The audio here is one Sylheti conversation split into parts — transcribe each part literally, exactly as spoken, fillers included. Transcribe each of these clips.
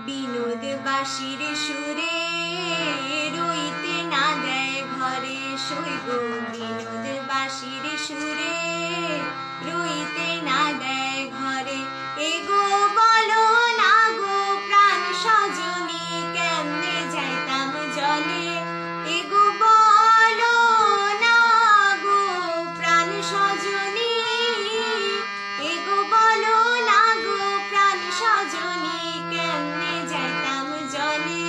বিনোদ বাঁশির সুরে রইতে না দেয় ঘরে, সই গো বিনোদ বাঁশির সুরে রইতে না দেয় ঘরে। এগো বলো না গো প্রাণ সজনী, কেমনে যাইতাম জলে। এগো বলো না গো প্রাণ সজনী, এগো বলো না গো প্রাণ সজনী, কেমনে যাইতাম জলে।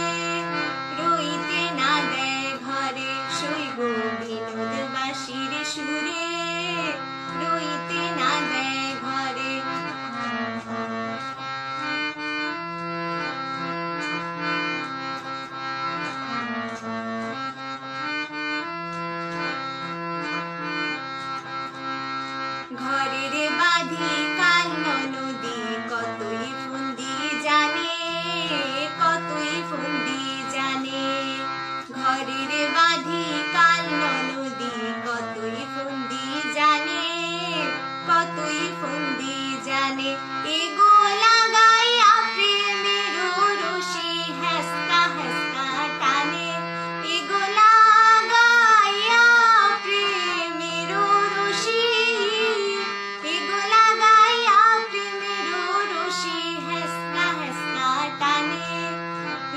রইতে না দেয় ঘরে, সই গো বিনোদ বাঁশির সুরে রইতে না দেয় ঘরে। ঘরের বাঁধি কাল ননদী কতই ফন্দি জানে, কতই ফন্দি জানে। ঘরের বাঁধি কাল ননদী কতই ফন্দি জানে, কতই ফন্দি জানে। এগো লাগাইয়া প্রেমের রশি হেসকা হেসকা টানে। এগো লাগাইয়া প্রেমের রশি, এগো লাগাইয়া প্রেমের রশি হেসকা হেসকা টানে।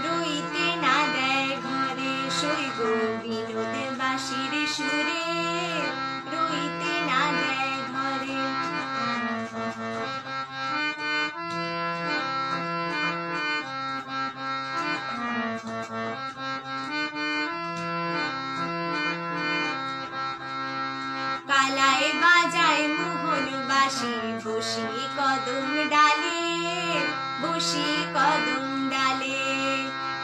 রইতে না দেয় ঘরে, সই গো বিনোদ বাঁশির সুরে রইতে না দেয় ঘরে। কালায় বাজায় মোহন বাঁশি, বসি কদম ডালে, বসি কদম ডালে।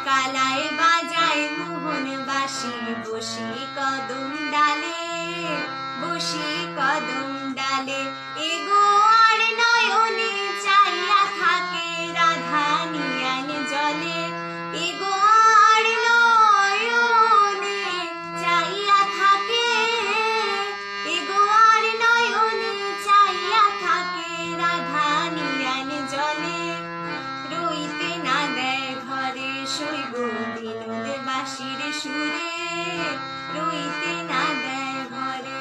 কালায় বাজায় মোহন বাঁশি, বসি কদম ডালে, বসি কদম ডালে। এগো আর নয়নে চাইয়া থাকে রাধা নিয়ান জলে। এগো আর নয়নে চাইয়া থাকে, এগো আর নয়নে চাইয়া থাকে রাধা নিয়ান জলে। রইতে না দেয় ঘরে, সই গো বিনোদ বাঁশির সুরে রইতে না দেয় ঘরে।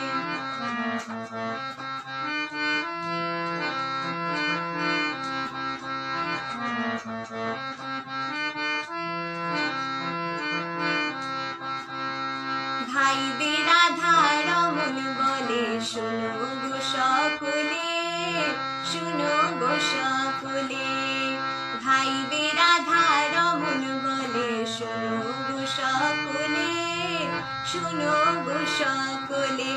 ভাইবে রাধা রমন বলে, শোনো গো সকলে, শোনো গো সকলে। ভাইবে রাধা রমন বলে, শোনো গো সকলে, শোনো গো সকলে।